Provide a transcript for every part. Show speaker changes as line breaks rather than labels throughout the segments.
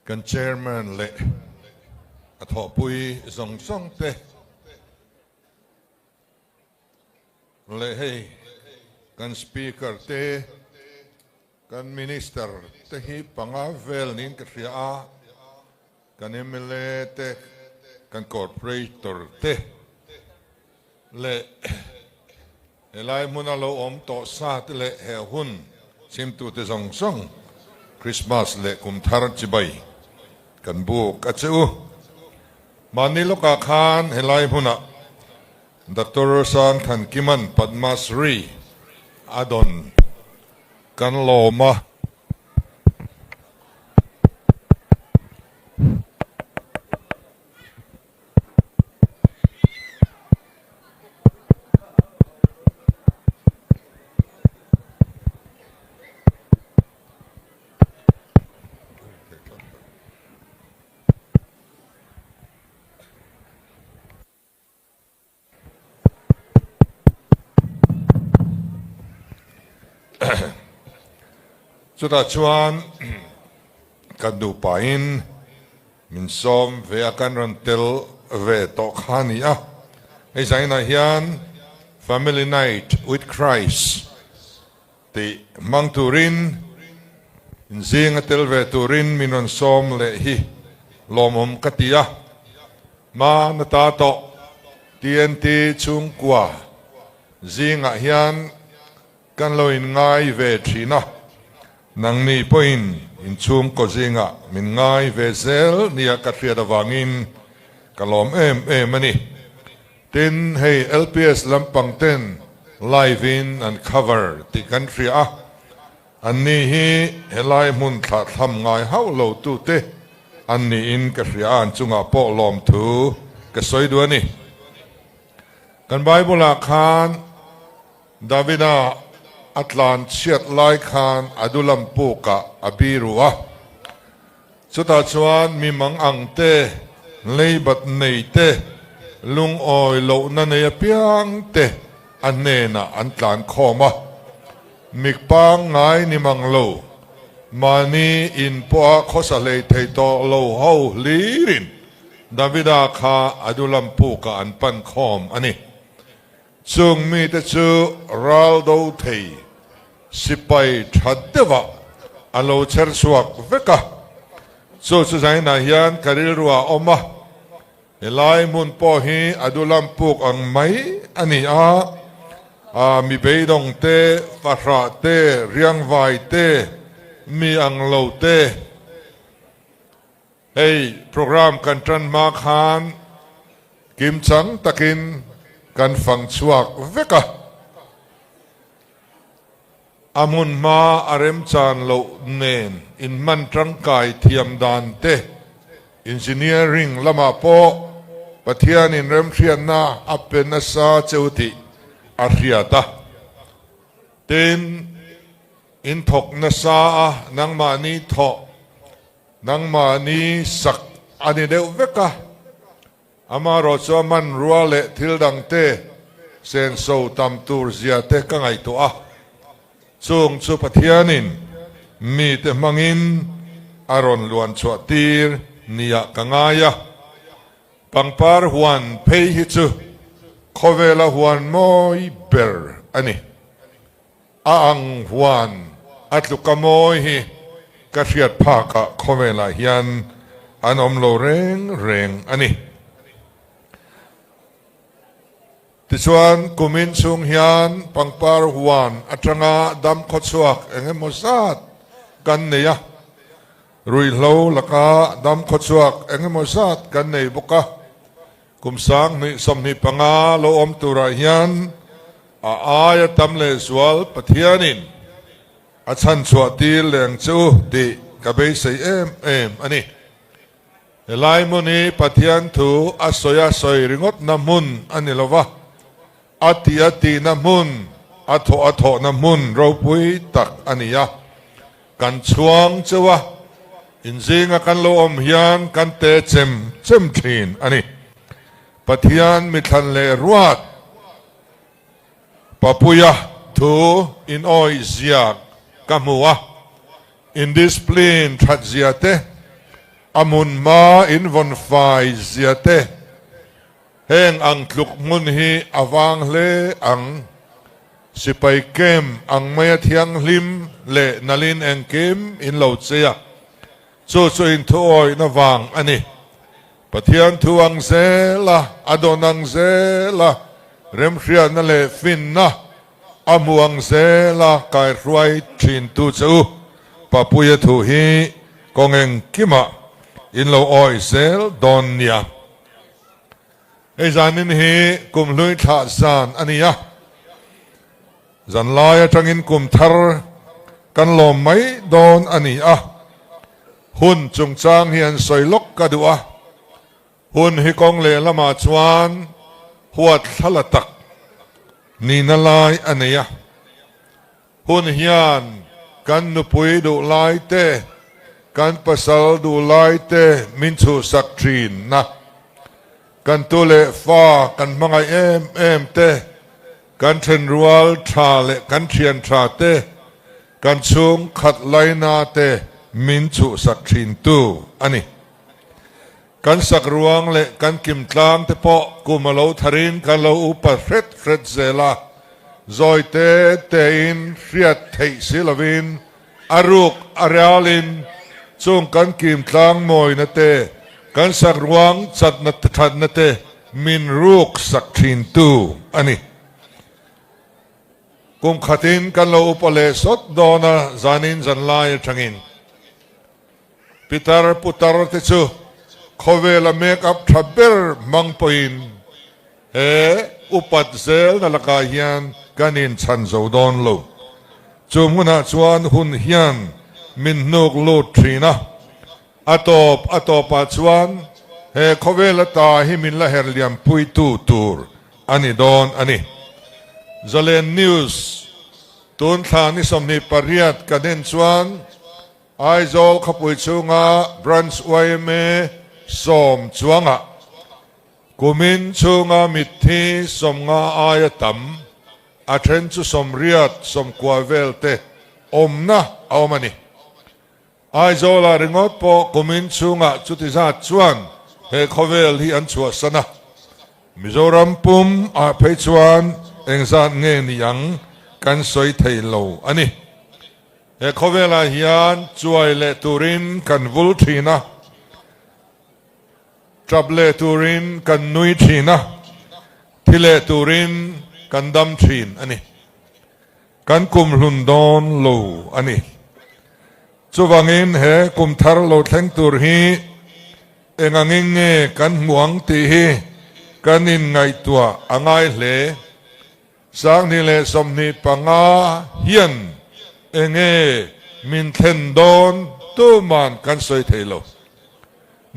Kan Chairman leh a thawhpui zawng zawng te leh hei kan Speaker te, kan Minister te hi panga vel niin ka hria a, kan mla te, kan Corporator te leh Helai hmuna lo awm tawh sa te leh he hun chhimtute zawng zawng Krismas leh kum thar chibai kan buk a che u. Mahni lawkah khan helai hmunah Doctor Sangthan Kiman Padma Shri a dawn kan lawm a. Chutah chuan kan nupain Min sawm ve a kan rawn tel ve tawh kha a ni a. Hei zainah hian Family Night with Christ tih hmang turin inzing a tel ve turin min rawn sawm leh hi lawmawm ka ti a. Hma na ta tawh TNT chhungkua zingah hian Kan lo inngai ve thin a, nangni pawhin inchhungkaw zingah min ngai ve zel nia ka hriat avangin ka lawm em em a ni. Tin, hei LPS lampang ten live in an cover tih kan hria a, anni hi helai hmun thlahthlam ngai hauh lo tute an niin ka hria a, an chungah pawh lawmthu ka sawi duh a ni. Kan Bible ah khan Davida a tlan chhiat lai khan Adulam pukah a biru a. Chutah chuan mi mang ang te, leibat nei te, lungawi lohna nei apiang te a hnenah an tlan khawm a. Mik pangngai ni mang lo, mahni in pawha khawsa hlei thei tawh lo ho hlirin Davida kha Adulam pukah an pan khawm a ni. Chung mite chu ral do thei sipai tha deuhah a lo chher chhuak vek a. Chu chu zainah hian ka rilru a awm a, helai hmun pawh hi a dulam puk ang mai a ni a, a mi beidawng te, fahrah te, riangvai te, mi ang lo te, Hei program kan tan hma khan kimchang takin kan fang chhuak vek a, a hmun hma a remchan loh nen inhman tangkai thiam dan te, engineering lamah pawh Pathianin remhriatna a pe nasa cheu tih a hriat a, tin in thawk nasa a nangmahni thawh Nangmahni sak a ni deuh vek a, amaherawh chu a hmanrua leh thil dangte senso tam tur zia te ka ngaihtuah a, chung chu Pathianin mite hmangin a rawn luan chhuah tir niah ka ngai a. Pangpar huan phei hi chu khawvela huan mawi ber a ni. A ang huan a tluka mawi hi ka hriat phakah khawvelah hian an awm lo reng reng a ni. Tichuan, kumin chhung hian pangpar huan atanga dam khawchhuak eng emaw zat kan nei a, ruihhlo laka dam khawchhuak eng emaw zat kan nei bawk a. Kum 2025 lo awm turah hian a aia tam lehzual Pathianin a chhanchhuah tir leng che u tih ka beisei em em a ni. Helai hmun hi Pathian thu a sawi a sawi ringawtna hmun a ni lo va, a tih a tihna hmun, a thawh a thawhna hmun ropui tak a ni a. Kan chhuang cheu a, inzinga kan lo awm hian kan te chem chem thin a ni. Pathian mithlan leh ruat Papuia thu inawih zia ka hmu a, indiscipline that zia te, A hmun hma in vawn fai zia te heng ang tluk hmun hi a vang hle ang. Sipai camp ang maia thianghlim leh nalin engkim in lo chei a, chu chu inthuawihna vang a ni. Pathian thu ang zel a, a dawn ang zel a, remhriatna leh finna a hmu ang zel a kaihruai thintu che u Papuia thu hi kawng engkimah in lo awih zel dawn nia. Hei zanin hi kumhlui thlah zan a ni a, zanlai atangin kum thar kan lawm mai dawn a ni a, hun chungchang hi an sawi lawk ka duh a, hun hi kawng lehlamah chuan huat thlala tak nihna lai a nei a, hun hian kan nupui duh lai te, kan pasal duh lai te min chhuhsak thin a, kan tu leh fa kan hmangaih em em te, kan thenrual tha leh kan thian tha te, kan chhung khat laina te min chhuhsak thin tu a ni. Kan sak ruang leh kan kim tlang te pawh kum a lo tharin kan lo upa hret hret zel a, zawi te tein hriat theih si lovin a ruk a rialin chung kan kim tlang mawina te, kan sak ruang chatna thatna te min ruk sak thin tu a ni. Kum khatin kan lo upa leh sawt dawn a, zanin zanlai atangin Pitar putar te chu khawvela make up tha ber hmang pawhin he upat zelna lakah hian kan inchhan zo dawn lo. Chu hmunah chuan hun hian min hnuk lut thin a, a tawp a tawpah chuan he khawvela ta hi min la her liampuitu tur a ni dawn a ni. Zalen News tun thla ni 28 kan en chuan Aizawl khawpui chhunga Branch yma sawm chuangah kumin chhunga mitthi 50 aia tam, a then chu 80, 90 vel te awmna a awm a ni. Aizawlah ringawt pawh kumin chhungah chuti zat chuan he khawvel hi an chhuahsan a, Mizoram pum ah phei chuan engzat nge ni ang kan sawi thei lo a ni. He khawvelah hian chuai leh turin kan vul thin a, tap leh turin kan nui thin a, thi leh turin kan dam thin a ni. Kan kum hlun dawn lo a ni. Chuvangin he kum thar lo thleng tur hi eng angin nge kan hmuh ang tih hi kan inngaihtuah a ngai hle. 2025 hian enge min thlen dawn tuman kan sawi thei lo.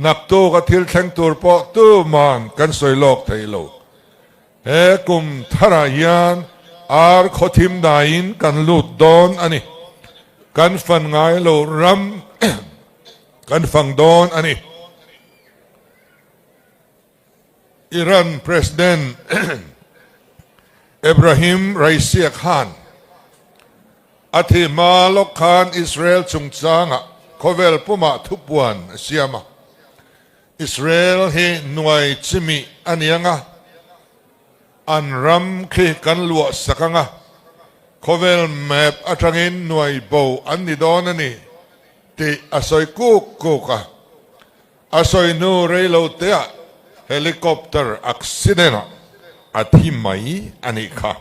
Naktuk a thil thleng tur pawh tuman kan sawi lawk thei lo. He kum tharah hian ar khawthim daiin kan lut dawn a ni. Kan fan ngai lo ram kan fang dawn a ni. Iran President Ebrahim Raisi-a khan a thi hma lawk khan Israel chungchangah khawvel pumah thupuan a siam a, Israel hi nuai chimih a ni ang a, an ram khi kan luah sak ang a, khawvel map atangin nuai bo an ni dawn a ni tih a sawi kuk kuk a. A sawi hnu rei lo teah helicopter accident ah a thi mai a nih kha.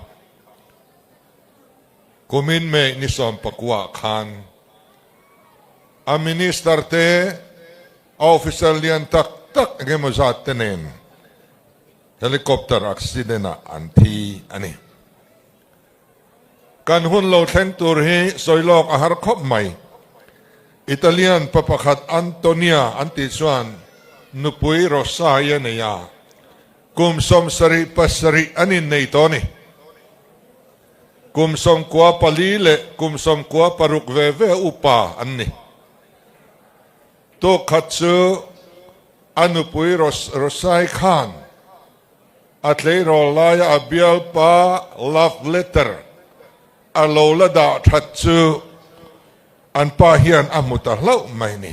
Kumin May ni 19 ah khan a minister te, a officer lian tak tak engemaw zat te nen helicopter accident ah an thi a ni. Kan hun lo thleng tur hi sawi lawk a har khawp mai. Italian pa pakhat Antonia an tih chuan nupui Rosa-i a nei a, kum 77 an innei tawh a ni. Kum 94 leh kum 96 ve ve upa an ni. Tuk khat chu a nupui Rosa-i khan A tleirawl laia a bialpa love letter a lo la dah that chu an pa hian a hmu ta hlauh mai ni.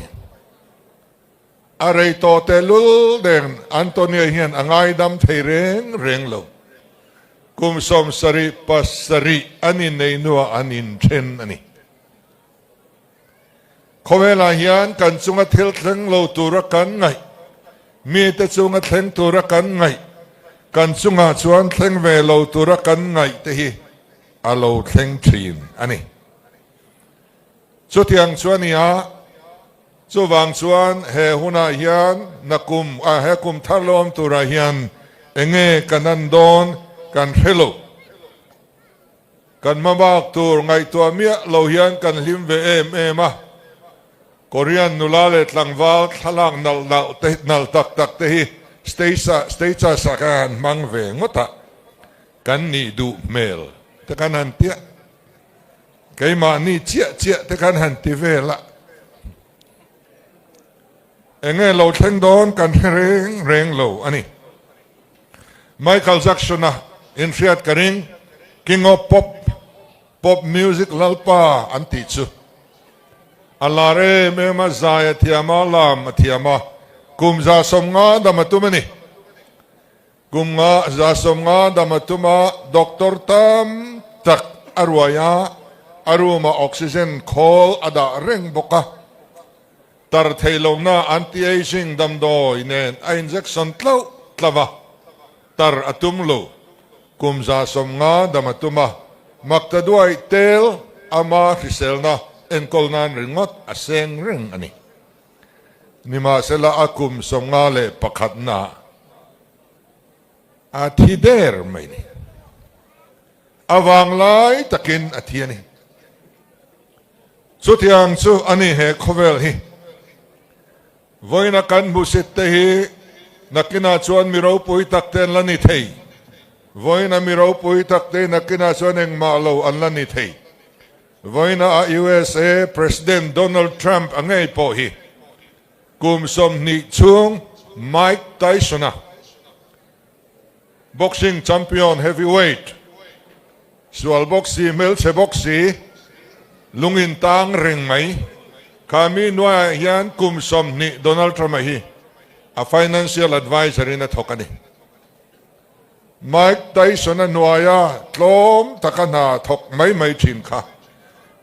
A rei tawh tehlul nen Antonia hian a ngaidam thei reng reng lo. Kum 77 an innei hnuah an inthen a ni. Khawvelah hian kan chunga thil thleng lo tura kan ngaih, mite chunga thleng tura kan ngaih, kan chungah chuan thleng ve lo tura kan ngaih te hi a lo thleng thin a ni. Chutiang chu a ni a, chuvang chuan he hunah hian nakum ah he kum thar lo awm turah hian enge kan an dawn kan hre lo. Kan hmabak tur ngaihtuah miah lo hian kan hlim ve em em a, Korean nula leh tlangval thlalak nalh nalh te nalh tak tak te hi stage ah status ah khan han hmang ve ngawt a, kan nih duh hmel te khan han tia, keimahni chiah chiah te khan han ti vel a, enge lo thleng dawn kan hre reng reng lo a ni. Michael Jackson-a inhriat ka ring, King of Pop, Pop Music Lalpa an tih chu. A lar em em a, zai a thiam a, lam a thiam a, kum 150 dam a tum a ni. Kum nga 150 dam a tum a, doctor tam tak a ruai a, a room-ah oxygen khawl a dah reng bawk a. Tar thei lohna anti-aging damdawi nen a injection tlauh tlauh a, tar a tum lo. Kum 150 dam a tum a, maktaduai tel ama hriselna enkawl nan ringawt a seng reng a ni. Nimahsela a kum 51 na a thi der mai ni. A vanglai takin a thi a ni. Chutiang chu a ni he khawvel hi. Vawiina kan hmusit te hi nakinah chuan mi ropui tak te an la ni thei. Vawiina mi ropui tak te nakinah chuan engmah lo an la ni thei. Vawiina a usa President Donald Trump a ngei pawh hi kum 20 chhung Mike Tyson-a Boxing champion heavyweight, sual bawk si, hmelchhe bawk si, lungin tang reng mai. Kha mi hnuaiah hian kum 20 Donald Trump-a hi a financial advisor in a thawk a ni. Mike Tyson-a hnuaia tlawm taka hna thawk mai mai thin kha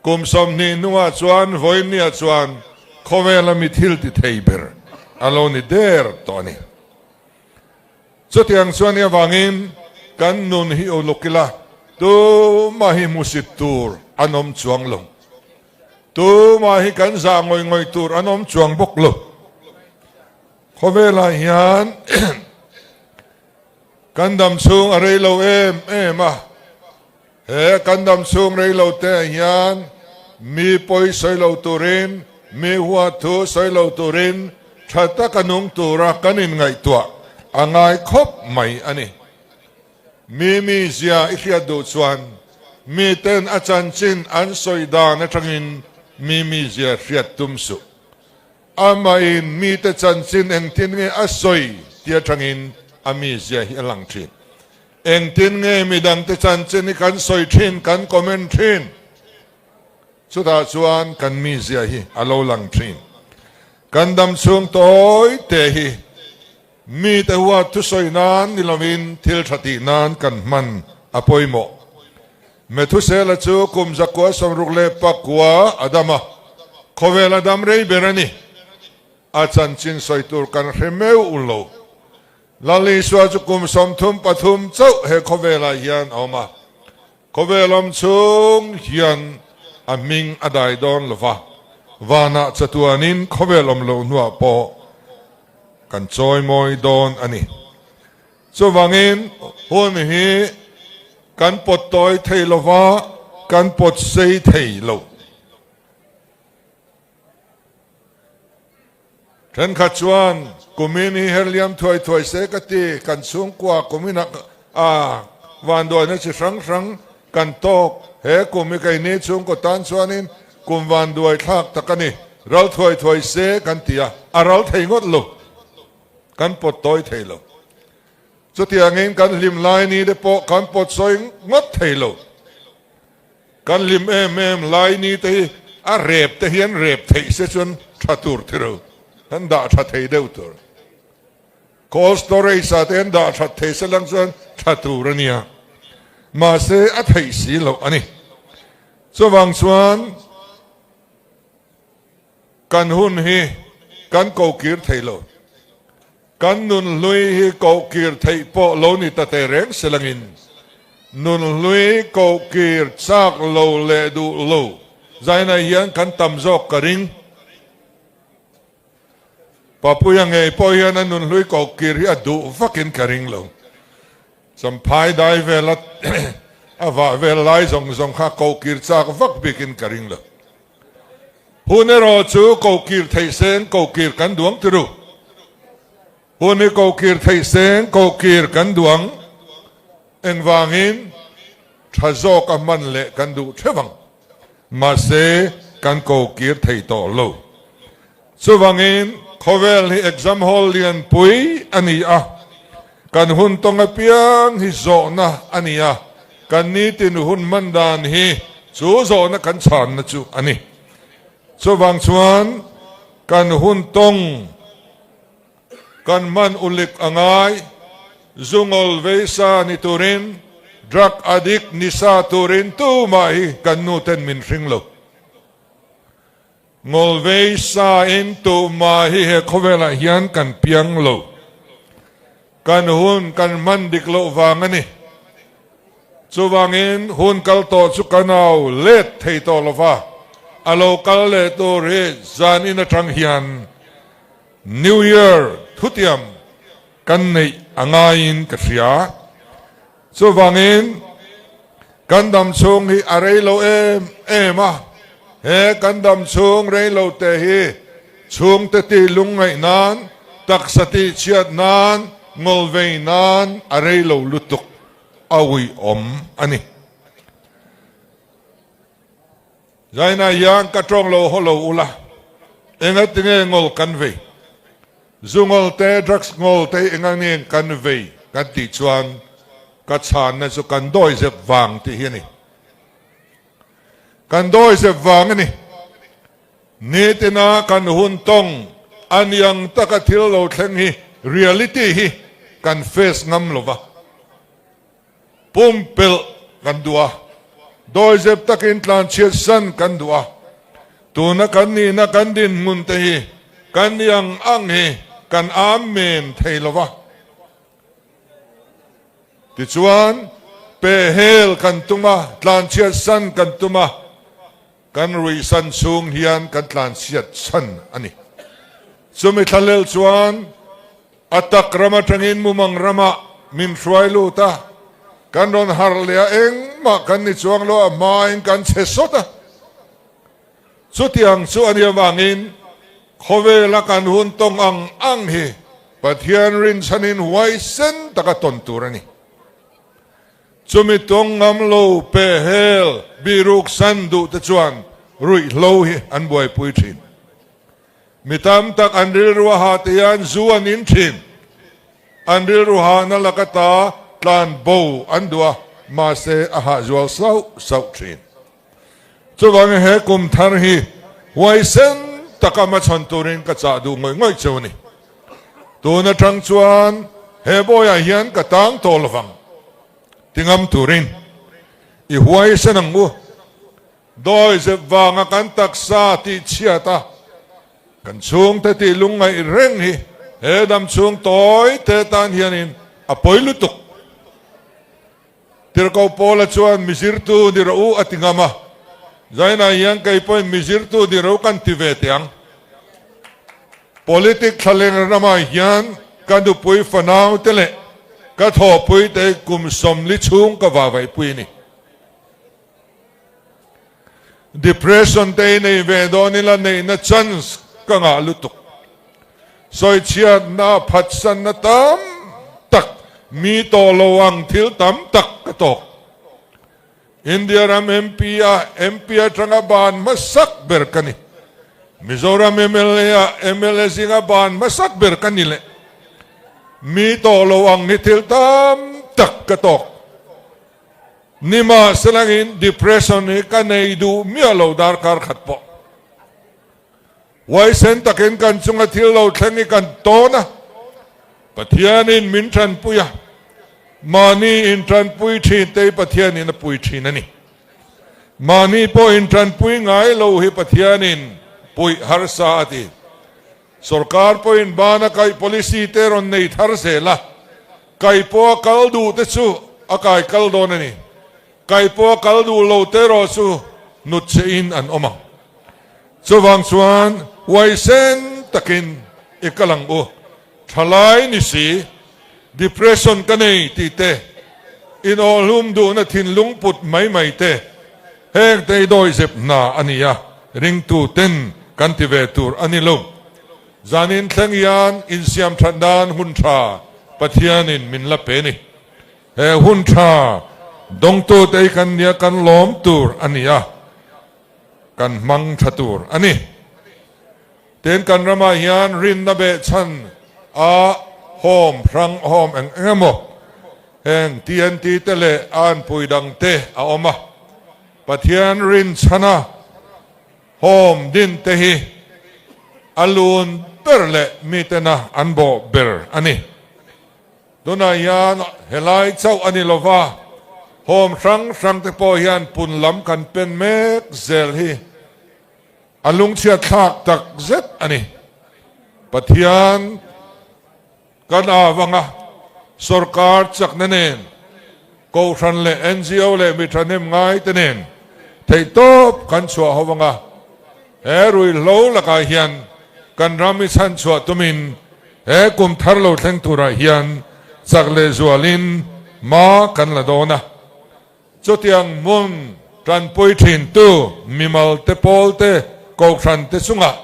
kum 20 hnungah chuan vawiinniah chuan khawvela mi thil ti thei ber a lo ni der tawh a ni. Chutiang chuan i avangin kan nun hi uluk ila, tumah hi hmusit tur an awm chuang lo. Tumah hi kan zah ngawih ngawih tur an awm chuang bawk lo. Khawvelah hian kan dam chhung a rei lo em em a, he kan dam chhung rei lo te ah hian mi pawi sawi lo turin, mi huat thu sawi lo turin tha taka nung tura kan inngaihtuah a ngai khawp mai a ni. Mi mizia i hriat duh chuan miten a chanchin an sawi dan atangin mi mizia hriat tum suh. Amahin mite chanchin engtin nge a sawi tih atangin a mizia hi a lang thin. Engtin nge midangte chanchin hi kan sawi thin, kan comment thin? Chutah chuan kan mizia hi a lo lang thin. Kan dam chhung tawi te hi mite huat thusawi nan ni lovin thil tha tih nan kan hman a pawimawh. Methusela chu kum 969 a dam a, khawvel a dam rei ber a ni. A chanchin sawi tur kan hre meuh lo. Lal Isua chu kum 33 chauh he khawvelah hian a awm a. Khawvel awm chhung hian a hming a dai dawn lo va, vanah chatuanin khawvel awm loh hnuah pawh kan chawimawi dawn a ni. Chuvangin hun hi kan pawt tawi thei lo va, kan pawt sei thei lo. Thenkhat chuan kumin hi herliam thuai thuai se ka ti, kan chhungkua kumin ah vanduaina chi hrang hrang kan tawk. He kum hi keini chhungkaw tan chuanin kum vanduai thlak tak a ni, ral thuai thuai se kan ti a, a ral thei ngawt lo, kan pawt tawi thei lo. Chutiangin kan hlim lai ni te pawh kan pawt sawi ngawt thei lo. Kan hlim em em lai ni te hi a rep te hian rep theih se chuan tha tur thi ro. Kan dah tha thei deuh tur. Cold storage ah te an dah that thei se lang chuan tha tur a nia. Mahse a theih si loh a ni. Chuvang chuan kan hun hi kan kokir thei lo. Kan nun hlui hi kohkir theih pawh lo ni ta teh reng se langin nun hlui kohkir chak lo leh duh lo zainah hian kan tam zawk ka ring. Papuia ngei pawh hian a nun hlui kohkir hi a duh vakin ka ring lo. Champhai dai vela a vah vel lai zawng zawng kha kohkir chak vak bikin ka ring lo. Hun erawh chu kohkir theih seng kohkir kan duang ti ru. Hun hi kohkir theih seng kohkir kan duang. Engvangin tha zawk a hman leh kan duh theuh ang. Mahse kan kohkir thei tawh lo. Chuvangin khawvel hi exam hall lianpui a ni a, kan hun tawng apiang hi zawhna a ni a, kan nitin hun hman dan hi chu zawhna kan chhanna chu a ni. Chuvang chuan kan hun tawng kan hman ulik a ngai, zungawl veisa ni turin, drug addict ni sa turin tumah hi kan nuten min hring lo. Ngawlvei sa in tuhma hi he khawvelah hian kan piang lo. Kan hun kan hman dik loh vang a ni. Chuvangin hun kal tawh chu kan au let thei tawh lo va, a lo kal leh tur hi zan in atang hian New Year thutiam kan neih a ngaiin ka hria. Chuvangin, kan dam chhung hi a rei lo em em a, he kan dam chhung rei lo te hi chhungte tih lungngaih nan, taksa tih chhiat nan, ngawlvei nan a rei lo lutuk a uiawm a ni. Zaina hian ka tawng lo haw lo ula, engatinge ngawl kan vei? Zu ngawl te, drugs ngawl te hi engange kan vei kan tih chuan ka chhanna chu kan dawizep vang tih hi a ni. Kan dawizep vang a ni. Nitina kan hun tawng a niang taka thil lo thleng hi reality hi kan face ngam lova. Pumpelh kan duh a, dawizep takin tlanchhiat san kan duh a, tuna kan nihna kan dinhmun te hi kan ni ang ang hi kan amen thei lo va. Tichuan, pehhel kan tum a, tlanchhiat san kan tum a, kan ruihsan chhung hian kan tlanchhiat san a ni. Chumi thlalel chuan A tak ram atangin mumang ramah min hruai lut a, kan rawn harh leh a, engmah kan ni chuang lo, a hmain kan chhe sawt a. Chutiang chu a nih avangin khawvela kan hun tawng ang ang hi Pathian rinchhanin huaisen taka tawn tur a ni. Chumi tawng ngam lo pehhel bihruk san duh te chuan ruihhlo hi an buaipui thin. Mi tam tak an rilru a ha te hian zu an in thin. An rilru hahna laka ta tlan bo an duh a, mahse a hah zual sauh sauh thin. Chuvangin he kum thar hi huaisen taka hmachhawn turin ka chah duh ngawih ngawih cheu a ni. Tun atang chuan he bawiah hian ka tang tawh lovang ti ngam turin i huaisen ang u. Dawizep vanga kan taksa tih chhiat a, kan chhungte tih lungngaih reng hi he dam chhung tawi te tan hianin a pawi lutuk. Tirhkoh Paula chuan mi zirtu ni rawh u a ti ngam a, Zainah hian kei pawhin mi zirtu ni rawh u kan ti ve teh ang. Politic thlaleng ramah hian ka nupui fanau te leh ka thawhpui te kum 40 chhung ka vavaihpui a ni. Depression te hi nei ve dawn ila neihna chance ka ngah lutuk. Sawichhiatna, phatsanna tam tak, mi tawh lo ang thil tam tak ka tawk. India ram MP a MP atanga ban hmasak ber ka ni. Mizoram mla a mla zinga ban hmasak ber ka ni leh. Mi tawh lo ang hi thil tam tak ka tawk. Nimahselangin depression hi ka nei duh miah lo darkar khat pawh. Huaisen takin kan chunga thil lo thleng hi kan tawn a, Pathianin min tanpui a, mahni intanpui thin te hi Pathianin a pui thin a ni. Mahni pawh intanpui ngai lo hi Pathianin puih harsa a ti. Sorkar pawhin bana kaih policy te rawn nei thar zel a, kai pawha kal duh te chu a kai kal dawn a ni. Kai pawha kal duh lo te erawh chu hnut chhe in an awm ang. Chuvang chuan huaisen takin i kal ang u. Thalai ni si, depression ka nei tih te, inawhlum duhna thinlung put mai mai te, heng te i dawihzep hna a ni a, ringtu ten kan ti ve tur a ni lo. Zanin thleng hian insiam that nan hun tha Pathianin min la pe ni. He hun tha dawngtute hi kan nia kan lawm tur a ni a, kan hmang tha tur a ni. Tin, kan ramah hian rinna behchhan a home hrang home eng eng emaw heng TNT te leh a anpui dang te a awm a. Pathian rinchhana home din te hi a lun ber leh mitena an bawh ber a ni. Tunah hian helai chauh a ni lova, home hrang hrang te pawh hian pun lam kan pen mek zel hi. A lungchhiat thlak tak zet a ni. Pathian kan avanga sorkar chakna nen, Kohhran leh NGO leh mi thahnem ngai te nen theihtawp kan chhuah ho anga he ruihhlo lakah hian kan ram i chhanchhuah tumin he kum thar lo thleng turah hian chak leh zualin hma kan la dawn a. Chutiang hmun tanpui thintu mimal te pawl te Kohhran te chungah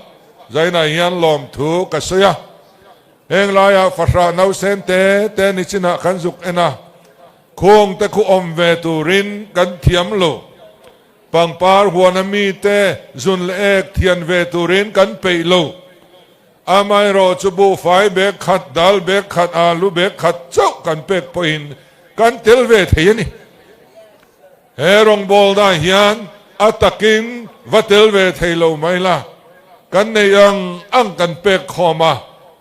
Zainah hian lawmthu ka sawi a. Heng laiah fahrah nausen te te nichinah kan zuk en a, khung te khu awm ve turin kan thiam lo. Pangpar huana mite zun leh ek thian ve turin kan peih lo. Amaherawh chu buhfai bag khat, dal bag khat, alu bag khat chauh kan pek pawhin kan tel ve thei a ni. He rawngbawlna hian a takin va tel ve thei lo mai la, kan neih ang ang kan pek khawm a,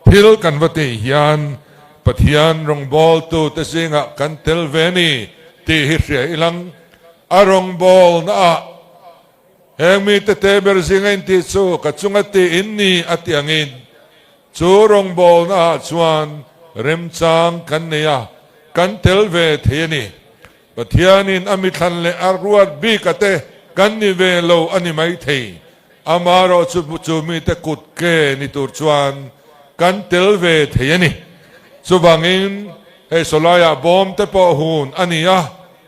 thil kan va tih hian Pathian rawngbawltute zingah kan tel ve ni tih hi hria ilang. A rawngbawlnaah heng mite te ber zinga intih chu ka chunga tih in ni a ti angin chu rawngbawlnaah chuan remchang kan nei a, kan tel ve thei a ni. Pathianin a mithlan leh a ruat bika te kan ni ve lo a ni maithei. Amaherawh chu chu mite kut ke ni tur chuan kan tel ve thei a ni. Chuvangin hei sawlaiah bawm te pawh hun a ni a,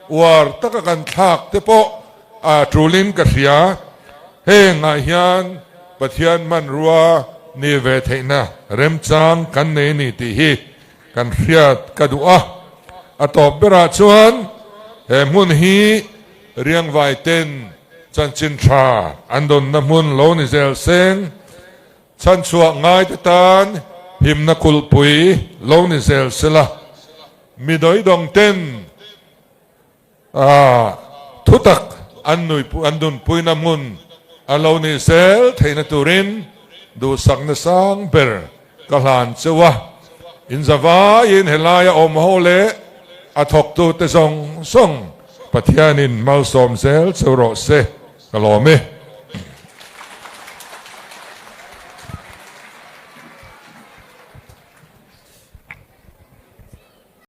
uar taka kan thlak te pawh a tulin ka hria. Hengah hian Pathian hmanrua ni ve theihna remchang kan nei a ni tih hi kan hriat ka duh a. A tawp berah chuan he hmun hi Riangvai ten chanchin tha an dawnna hmun lo ni zel seng, chhanchhuah ngaite tan himna kulhpui lo ni zel sela, mi dawidawng ten thutak an an dunpuina hmun a lo nih zel theihna turin duhsakna sang ber Ka hlan cheu a, in zavaiin helaia awm ho leh a thawktute zawng zawng Pathianin malsawm zel cheu rawh se, ka lawm e.